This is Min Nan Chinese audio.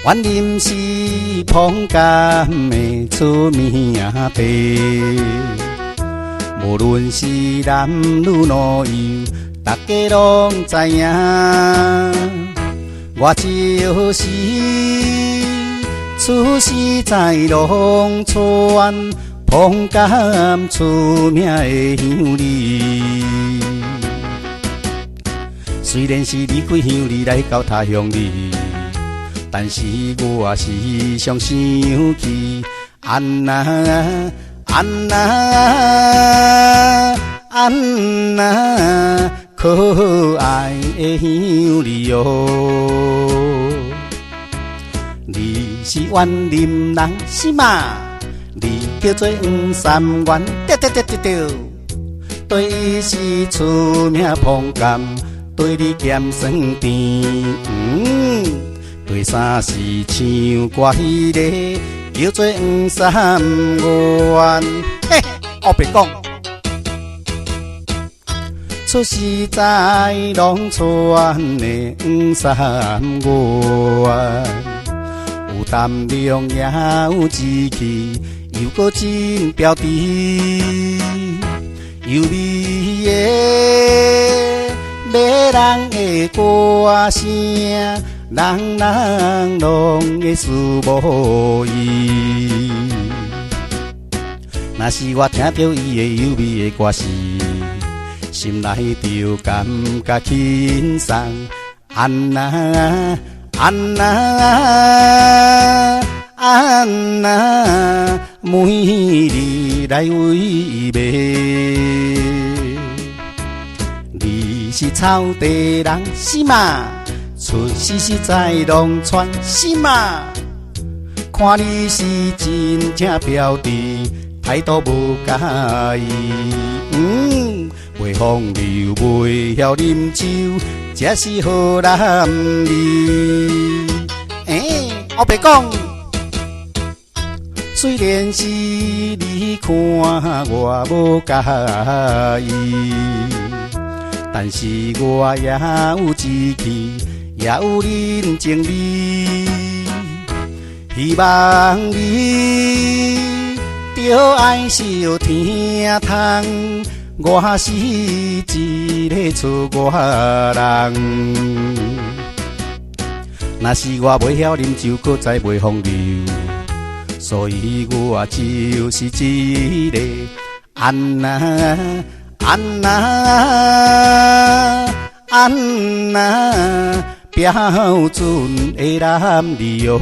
員林是椪柑的出名地，無論是男女老幼，大家攏知影。我就是出生在農村，椪柑出名的鄉里。雖然是離開鄉里來到他鄉里，但是我時常想起安那安那安那可愛的鄉里喲。你是員林人是嗎？你叫做黃三元，對對對對對，對伊是出名椪柑，對你鹹酸甜。第三是唱歌彼個叫做黃三元，嘿，烏白講，出世在農村的黃三元，有膽量也有志氣，又閣真標致，優美的迷人的歌聲，人人攏會思慕伊。若是我聽著伊的優美的歌聲，心內就感覺輕鬆。安那安那安那，美麗來為媒。你是草地人是嗎？出世是在農村是嗎？看你是真正標致，態度無介意。袂風流，袂曉啉酒，這是好男兒。欸，烏白講，雖然是你看我無佮意，但是我也有志氣，也有人情味。希望你著愛惜聽通，我是一个出外人。若是我袂曉啉酒，閣再袂風流，所以我就是一个按那按那按那標準的男兒喲。